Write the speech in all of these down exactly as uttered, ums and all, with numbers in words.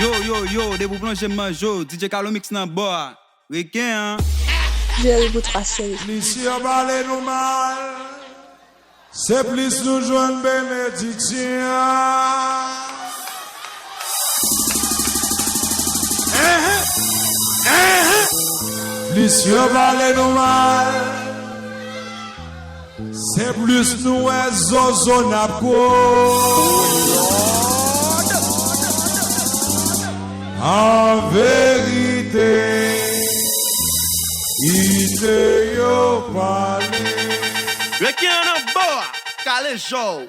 Yo, yo, yo, depi w plonje m manjo, D J Kalo Mix nan bò a. Reken an. Jerry Bout pa cheri. Plis yo pale nou mal, se plis nou jwenn benediksyon. Enhen, enhen. Plis yo pale nou mal, se plis nou wè zozo n ap gwo. An verite, kite yo pale. Reken an nan bò a, kale jòw.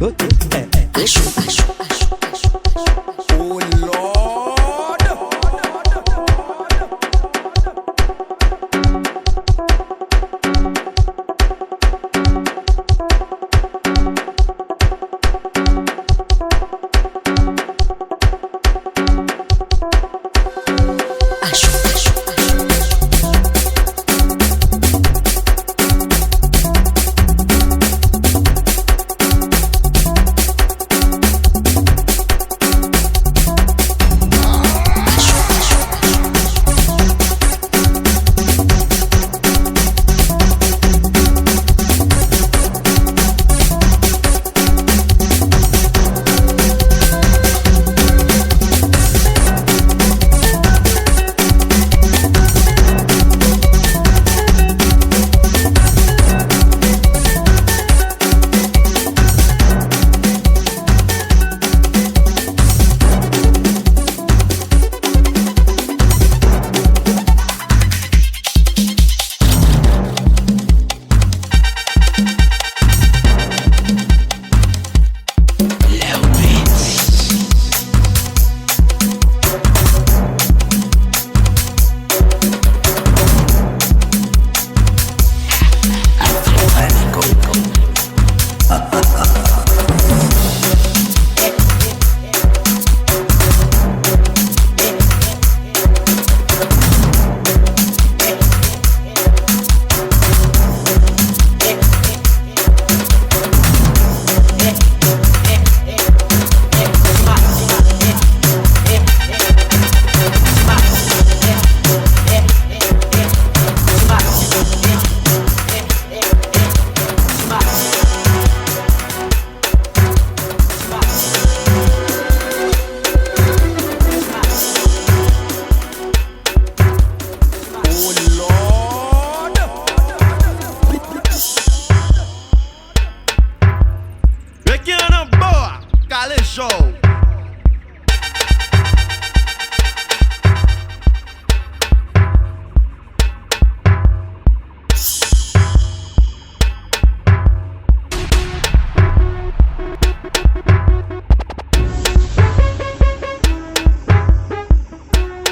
Ok, eh, eh, ok. Oh Lord! Oh Lord! Rekin an nan bò a, kale cho w.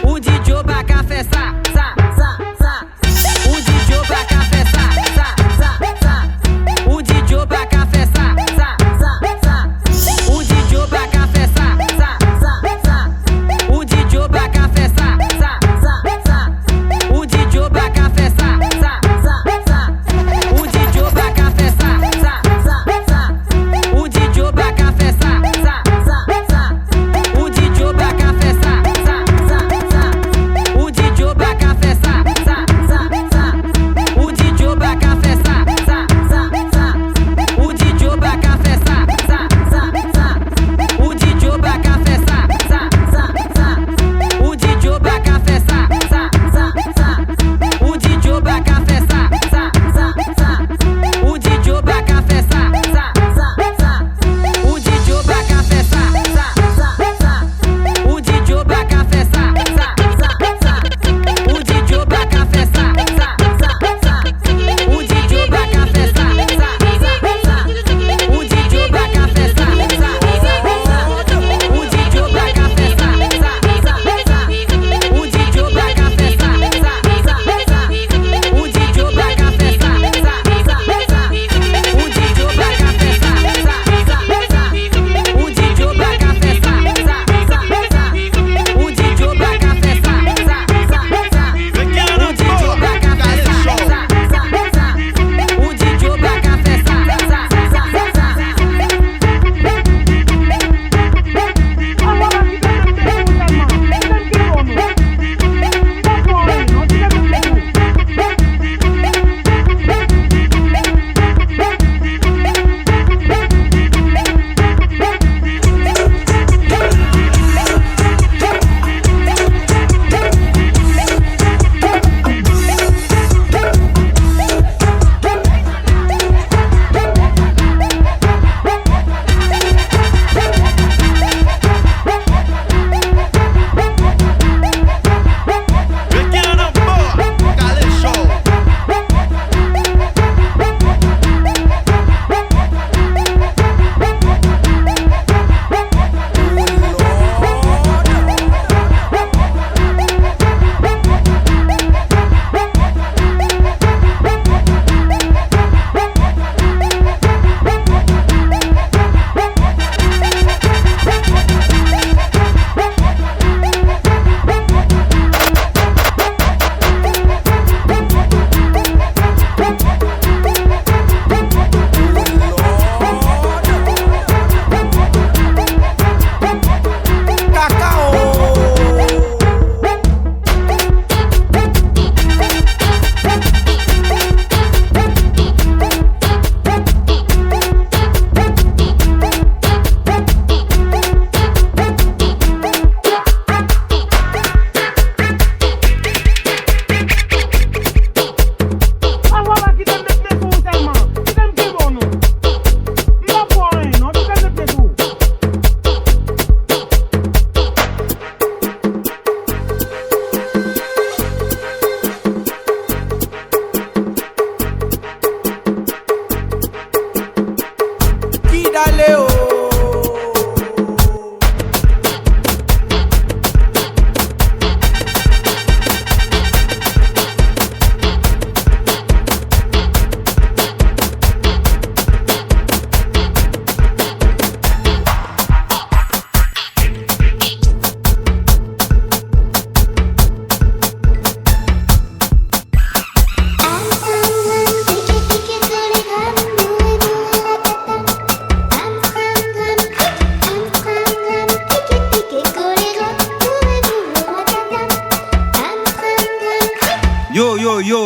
Ou di Joe pa ka fè sa, sa, sa, sa. Ou di Joe pa ka fè sa, sa, sa, sa. Ou di Joe pa ka fè sa, sa, sa, sa. Ou di Joe pa ka fè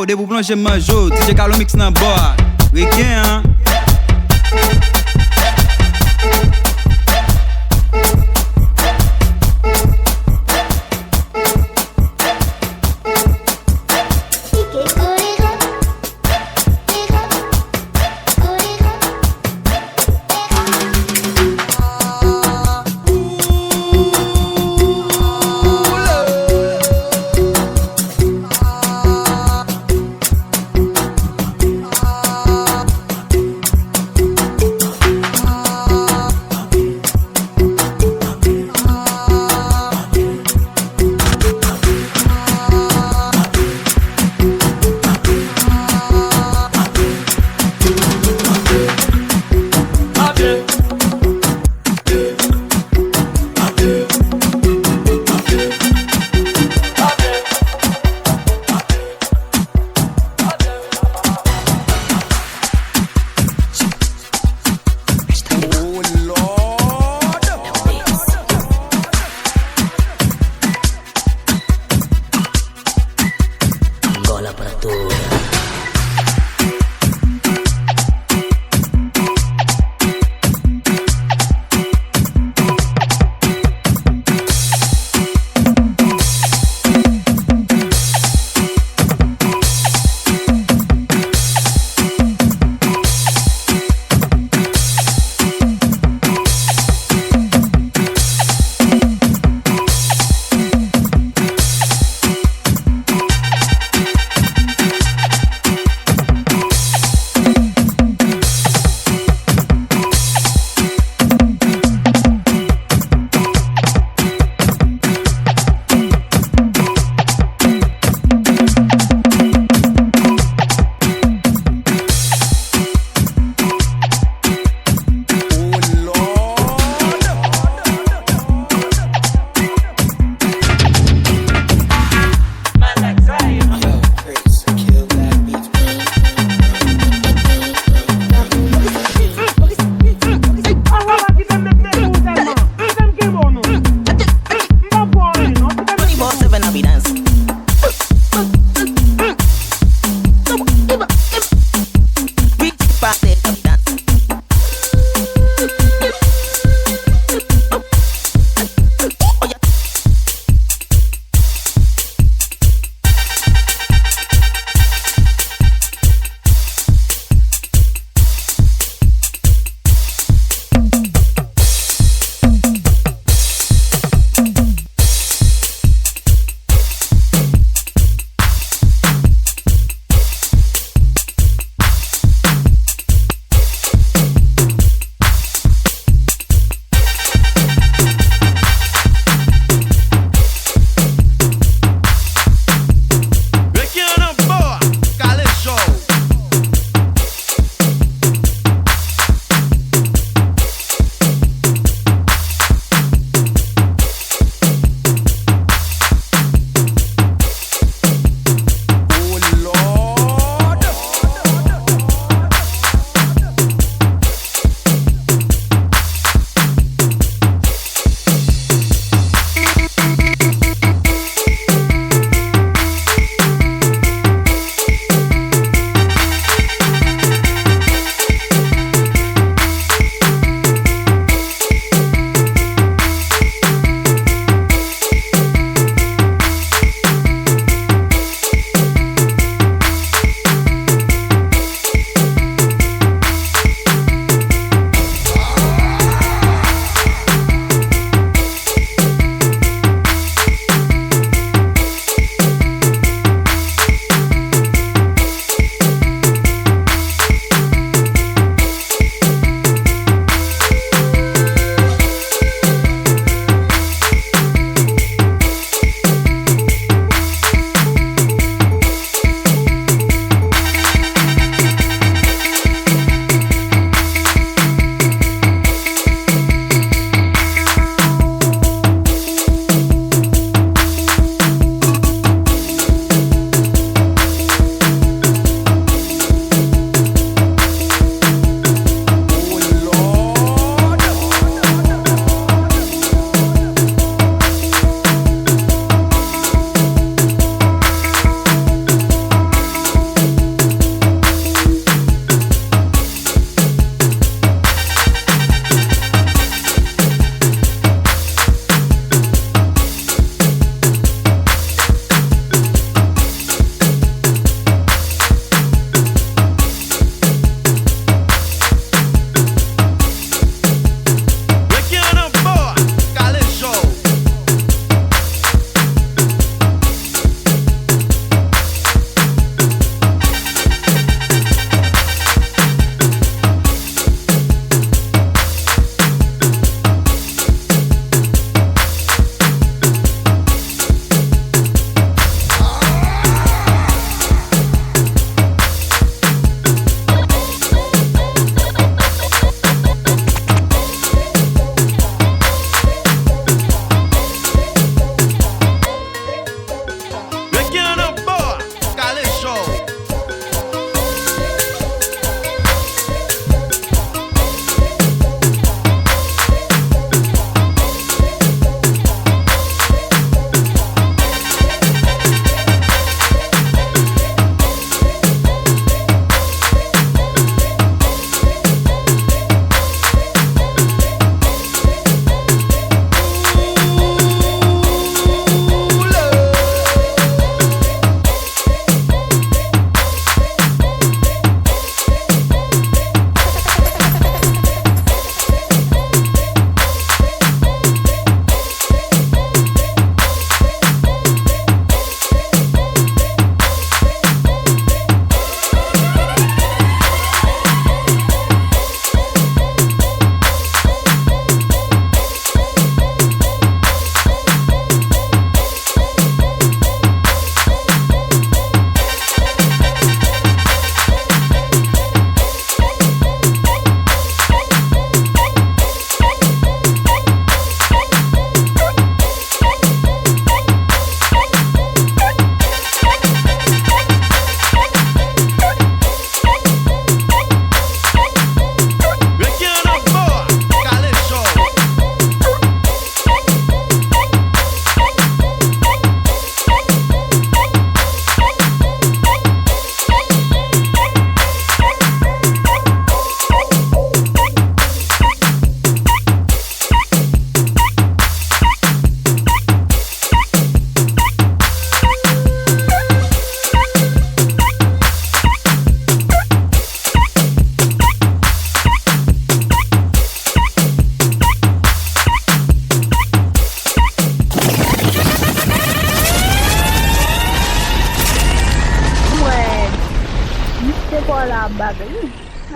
Depi w plonje m manje w, D J Kalo Mix nan bò a. Reken an.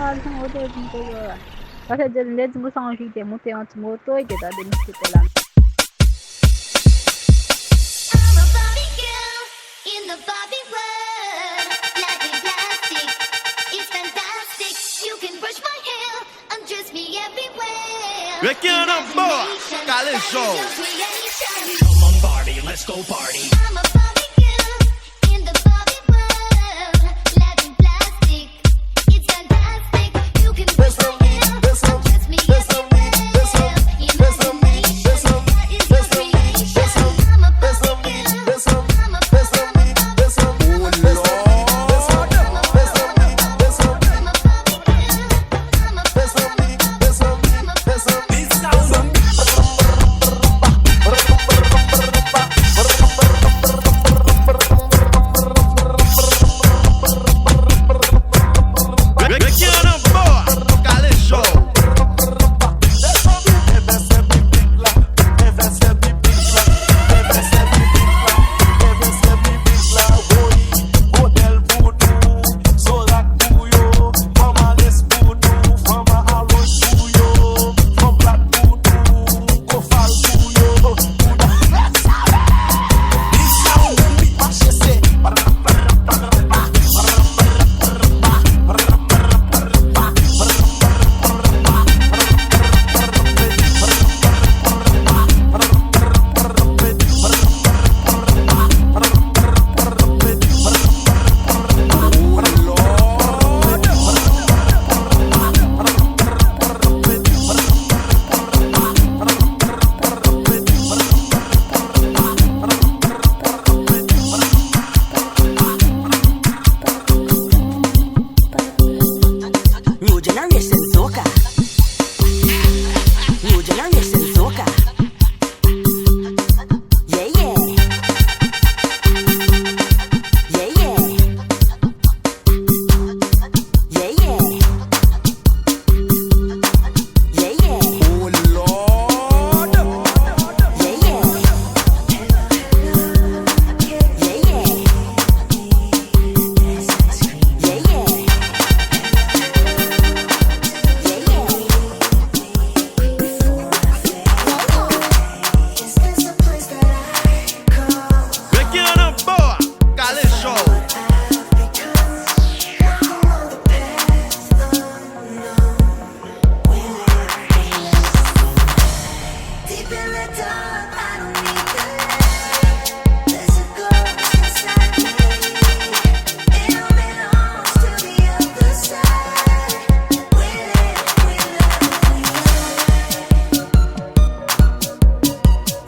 Al sou moto epi m te yo la. Paske Dieudonne te di m pou sa yon jou te monte yon ti moto, e te tande misye te la. I'm a Barbie girl in the Barbie world. Life in plastic, it's fantastic. You can brush my hair, undress me everywhere. Rekin an nan bò a, kale jaw. Creation. Come on, Barbie, let's go party. I'm a Barbie girl in the Barbie world. Life in plastic, it's fantastic. You can brush my hair, undress me everywhere. Imagination, what is your creation? I'm a Barbie girl. I'm a, I'm a, I'm a Barbie girl. I'm a, I'm a, I'm a Barbie girl. I'm a, I'm a, I'm a Barbie girl. New generation soca. New generation soca. Yeah, yeah. Yeah, yeah. Yeah, yeah. Yeah, yeah. Oh Lord! Yeah, yeah. Yeah, yeah. Yeah, yeah. Yeah, yeah. Rekin an nan bò a, kale jaw.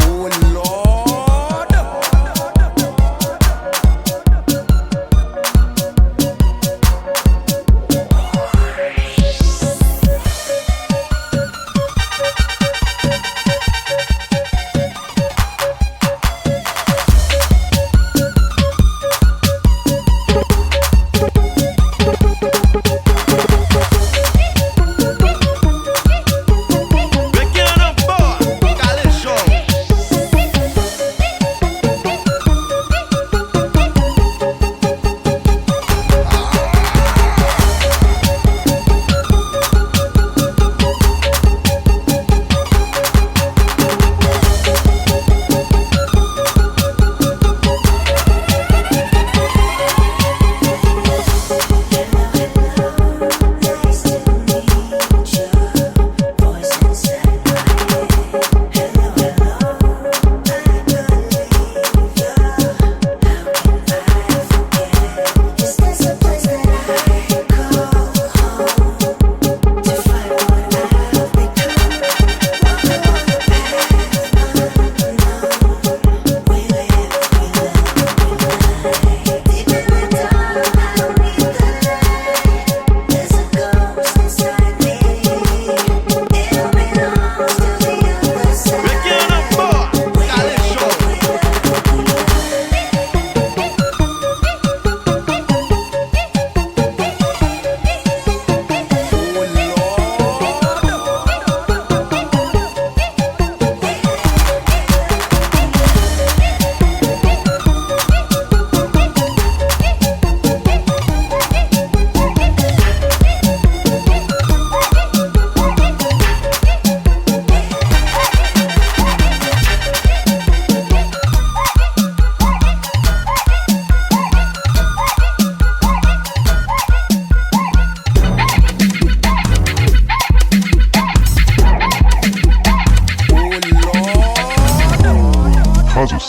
Oh Lord!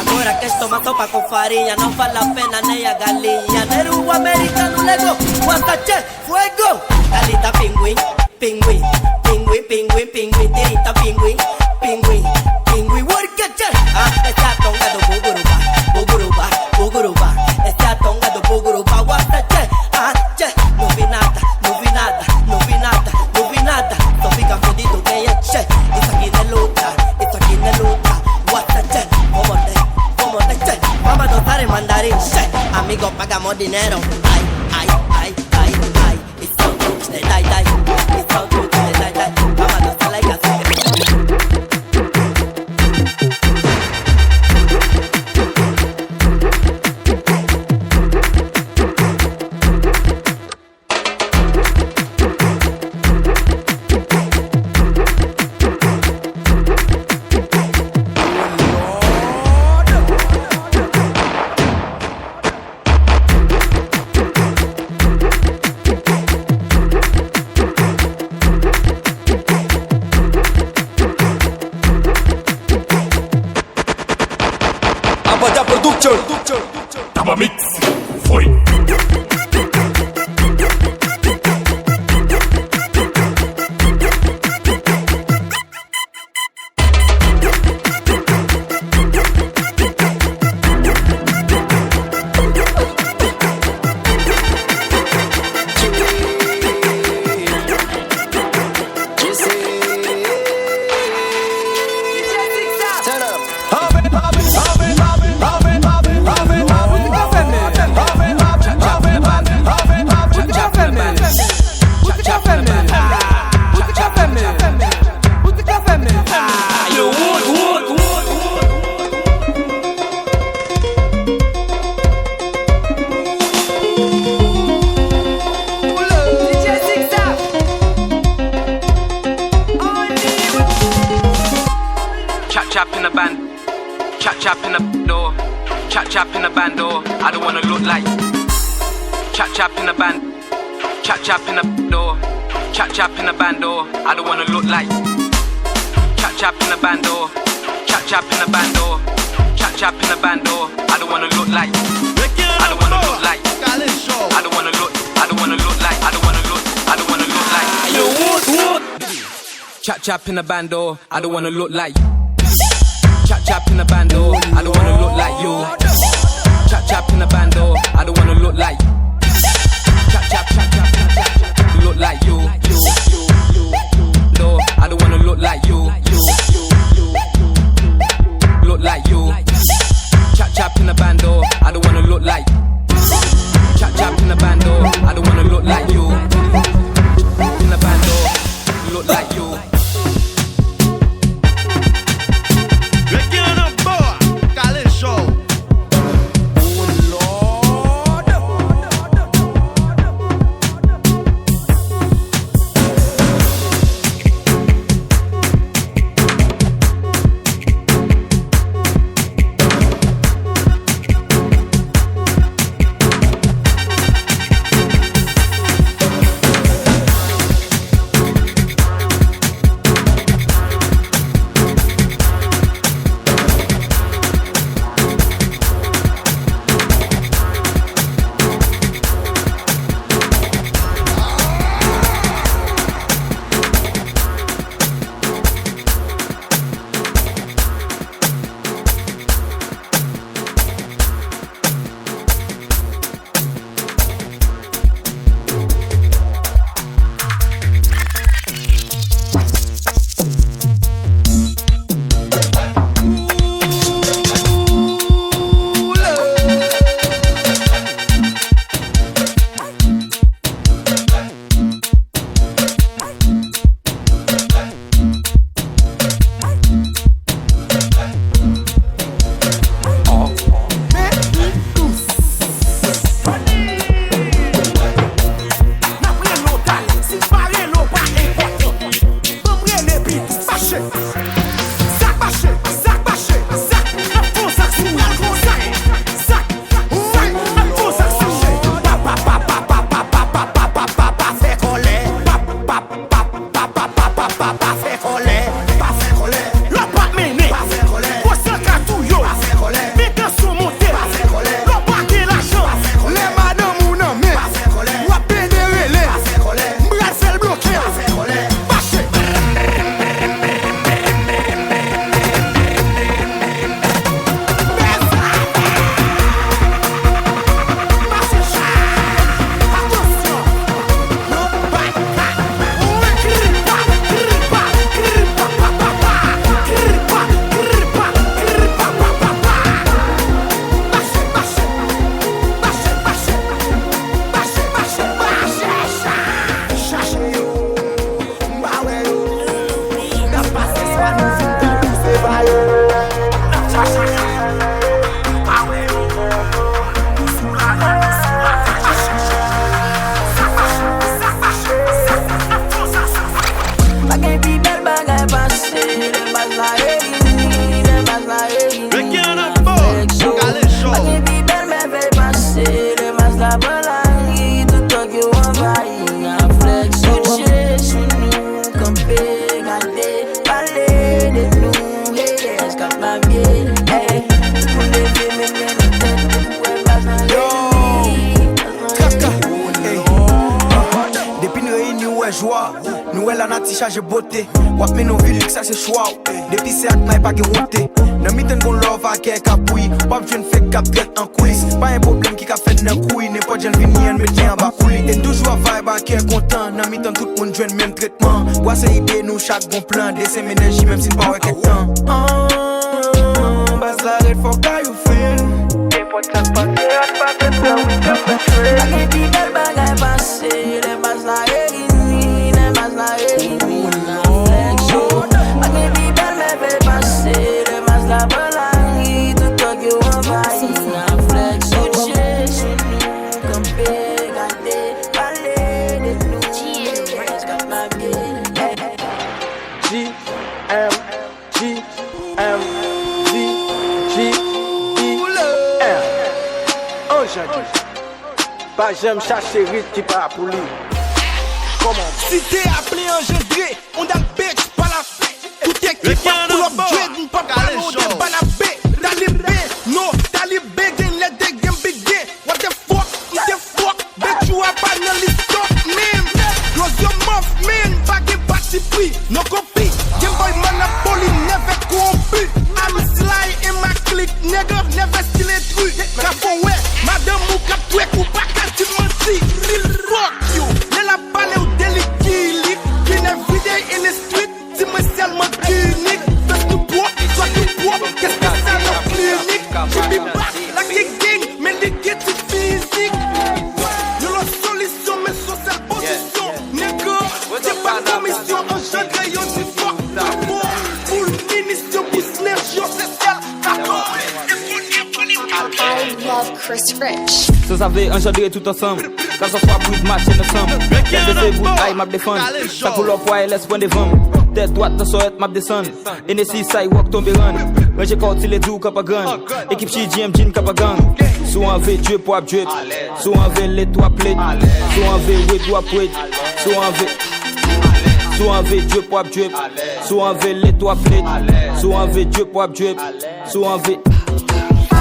Agora que esto más sopa con farinha, não vale a pena nem a galinha. Neru americano lego, Guasache, fuego. Talita pingüin, pingüin, pingüin, pingüin, pingüin, tirita pingüin, pingüin, pingüin, workeche. Ah, ese atonga do buguruba, buguruba, buguruba. Ese atonga do buguruba, Guasache. Ah, che, não vi nada, não vi nada, não vi nada, não vi nada. Só fica fudido quem é che. Isso aqui não é luta, isso aqui não é luta. Guasache, como te, como te che. Vamos a dançar en mandarín, che. Amigo, pagamos dinero. Ay, ay, ay, ay, ay. It's so good, they die, die. It's so good, they die, die. Vamos a danzar like a Abada Production. Taba Mix. Foi. Chop chop in the band, chop chop in the door, chop chop in the bando. I don't wanna look like chop chop in the band, chop chop in the door, chop chop in the bando. I don't wanna look like chop chop in the bando, chop chop in the bando, chop chop in the bando. I don't wanna look like, I don't wanna look like, I don't wanna look, I don't wanna look like, I don't wanna look, I don't wanna look like. Chop chop in the bando, I don't wanna look like. Chop chop in the bando, I don't wanna look like you. Chop chop in the bando, I don't wanna look like. Chop chop chop chop chop chop, look like you. No, I don't wanna look like you. Look like you. Chop chop in the bando, I don't wanna look like. Chop chop in the bando, I don't wanna look like you. In the bando, look like you. Requiem nan bò a, kale cho. Oh Lord. N ap rele w pa enpòtan. Ban m rele Pitou. Mache. Zak mache, zak mache, zak. N ap fè yon zak sou ou, n ap fè yon zak. Pa nou vin pou nou se fire. Pa gen pi bèl bagay pase lè baz la reyini, lè baz la reyini. Ricky and the Boy, Kale Show. Pa gen pi bèl mèvèy pase lè baz la pran lari, tout tòg yo anvayi. N ap flex sou Dye, sou nou, kanpe, gade, pale de nou, haters k ap babye, ey, pou leve men nan tèt, pou wè baz la reyini. Kaka, ey. Depi n reyini, w wè jwa. Nou wè lanati chaje bote. W ap mennen yon vi liks, sa se chwa w. Depi se ak may, pa gen wonte. Nan mitan n gon love a kè k ap bouyi. W ap jwenn fake k ap trèt an koulis. Pa gen pwoblèm ki ka fèt nan kouri. Nenpòt jan l vini an, n met li anba kou li. E n toujou ap vibe a kè kontan. Nan mitan tout moun jwenn menm tretman. Bwase ide nou chak gon plan. Desen enèji menm si n pa wè kèk tan. Ah, baz la red fò kay ou fre. Nenpòt sa k pase an pa fè sa, wi, sa fè fre. Pa gen pi bèl bagay pase lè baz la reyini, lè baz la reyini, n ap flex yo. Pa gen pi bèl mèvèy pase lè baz la pran lari, tout tòg yo anvayi, n ap flex yo, Dye sou nou, kanpe, gade, pale de nou, G M, G M. G M D G D M. Anjan Dre. Pa janm chache rit ki pa pou li. Kòman? Si te aple Anjan Dre, on that bitch, pa la fèt. Tout ekip ap pull up dread, m p ap pale w de Banabe. Talib B, no, Talib B, gen lè de gen big de. What the fuck, m te fuck, bitch, ou a pa nan list top, man. Close your mouth, man, pa gen pati pri, no kopi. Game Boy Monopoly, never kowonpi. I'm sly in my clique, nigga, never steal a tree. Ka fò wè, madanm ou k ap twerk, ou pa ka di manti. Real fuck you, lè l ap pale w de lik, ki lik, been everyday in the street. Di mwen sèlman ki inik, fès nou pwòp, swa nou pwòp, kè spesyal nan klinik. Jibi bak, lage gang, men li gen ti fizik. Yon lòt solisyon, men s on sèl pozisyon. Nègre, se pa komisyon, anjandre yo di fòk. Bon, pou l minisyon, pou snatch yo, se sèl katon. I love Chris Rich. Sa sa vle anjandre tout ansanm. Ka sa swa pou mache ansanm. Tèt bese bout ay m ap defann. Sa koulè pwa L S pran devan m. Tèt dwat nan sòrèt m ap desann. N S C sidewalk tonbe rann. Ranje kò w ti ledi w kanpe gran. Ekip G G M Jean kanpe gang. Si w anvi drip w ap drip. Si w anvi lit w ap lit. Si w anvi wid w ap wid. Si w anvi, si w anvi drip w ap drip. Si w anvi lit w ap lit. Si w anvi drip w ap drip. Si w anvi,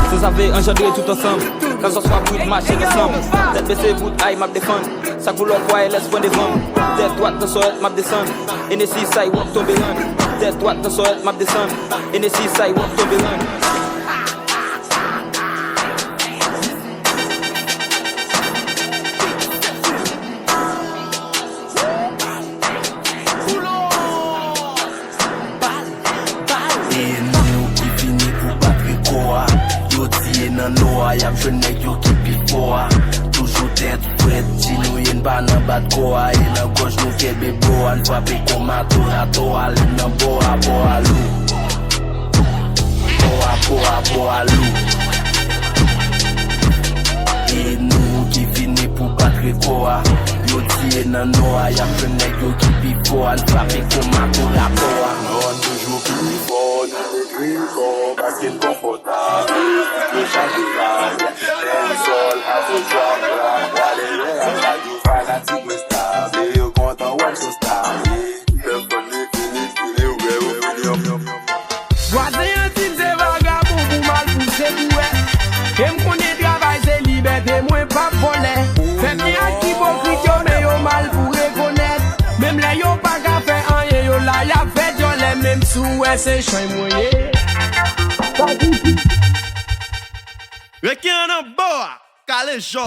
sa sa vle anjandre tout ansanm. Ka sa swa pou mache ansanm. Tèt bese bout ay m ap defann. Sa koulè pwa L S pran devan m. Tèt dwat nan sòrèt m ap desann. N S C sidewalk tonbe rann. Tèt dwat nan sòrèt m ap desann. N S C sidewalk tonbe rann. E nou ki fini pou bat rekò a. Yo tiye nan nò a, y ap jwenn nèg yo ki pi fò a. Toujou tèt frèt, di nou ye n pa nan bat kò a. E nan gòj nou kenbe bò a, n frape kon mato rato a, li nan bò a, bò a lou. Bò a, bò a, bò a lou. E nou ki fini pou bat rekò a. Yo tiye nan nò a, y ap jwenn nèg yo ki pi fò a, n frape kon mato rato a. Nò a toujou pi fò, nou pi fò, paske n konfòtab. Yo chante la, lè sòl, afro trap, rap, wale, lè a sa yo fanatik mwen stab, e yo kontan wè m sou stab, yeah. Lè fò n fini, fini, wè yo fini. Vwazen an di m se vagabon pou m al pouse bouwèt. E m konnen travay se libète, mwen p ap vòlè. Fè byen ak ipokrit yo, men yo mal pou rekonèt. Menm lè yo pa ka fè anyen, yo la y ap fè djòlè. Menm si w wè se chay mwen ye. Reken an nan bò a, Kale Jò.